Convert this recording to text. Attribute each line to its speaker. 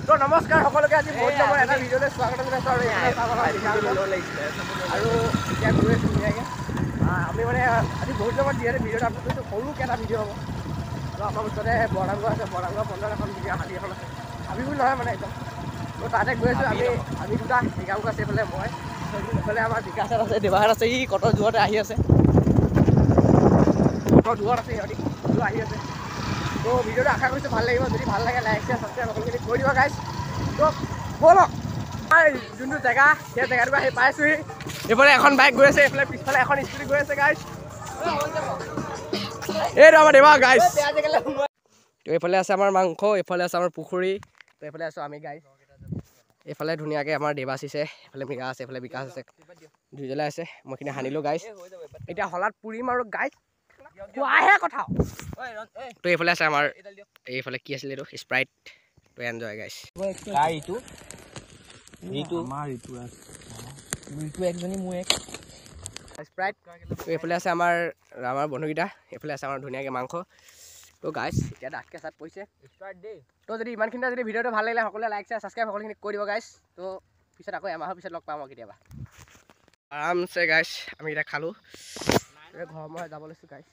Speaker 1: তো নমস্কাৰ সকলোকে, আজি বহুত দিনৰ এটা ভিডিঅ'লৈ স্বাগতম জনাইছোঁ। আৰু আৰু এতিয়া গৈ আছোঁ ধুনীয়াকৈ আমি, মানে আজি বহুত দিনৰ মূৰত যিহেতু ভিডিঅ'টো আপলোড কৰিছোঁ, সৰুকৈ এটা ভিডিঅ' হ'ব। আৰু আমাৰ ওচৰতে বৰনামঘৰ আছে, বৰনামঘৰ পঞ্চায়ত এখন ধুনীয়া হাবি এখন আছে, হাবি বুলি নহয় মানে একদম। তো তাতে গৈ আছোঁ আমি, আমি দুটা মৃগাংক আছে এইফালে, মই এইফালে, আমাৰ বিকাশত আছে, দেৱাহাত আছে, ই কত দূৰতে আহি আছে, কত দূৰত আছে সিহঁতি আহি আছে। তো ভিডিঅ'টো আশা কৰিছোঁ ভাল লাগিব। যদি ভাল লাগে লাইক, শ্বেয়াৰ, ছাবস্ক্ৰাইব সকলোখিনি কৰি দিব গাইছ। তো ব'লক, যোনটো জেগা সেই জেগাটোৰ আহি পাইছোঁহি। এইফালে এখন বাইক গৈ আছে, এইফালে পিছফালে এখন স্কুটি গৈ আছে গাইছ। এইটো আমাৰ দেৱা গাইছ। তো এইফালে আছে আমাৰ মাংস, এইফালে আছে আমাৰ পুখুৰী, তো এইফালে আছোঁ আমি গাইছ। এইফালে ধুনীয়াকৈ আমাৰ দেৱাশিছে, এইফালে মৃগা আছে, এইফালে বিকাশ আছে, জুই জ্বলাই আছে। মইখিনি সানিলোঁ গাইছ, এতিয়া হলাত পুৰিম আৰু গাইছ, খোৱাহে কথা। তো এইফালে আছে আমাৰ, এইফালে কি আছিলে এইটো, স্প্ৰাইট। তো এনজয় গাইছ। স্প্ৰাইট। তো এইফালে আছে আমাৰ বন্ধুকেইটা, এইফালে আছে আমাৰ ধুনীয়াকৈ মাংস। তো গাইছ, এতিয়া ডাঠকৈ চাত পৰিছে। তো যদি ইমানখিনিতে যদি ভিডিঅ'টো ভাল লাগিলে, সকলোৱে লাইক, শ্বেয়াৰ, ছাবস্ক্ৰাইব সকলোখিনি কৰি দিব গাইছ। তো পিছত আকৌ এমাহৰ পিছত লগ পাম আৰু কেতিয়াবা আৰামছে গাইছ। আমি এতিয়া খালোঁ, ঘৰ মই যাব লৈছোঁ গাইছ।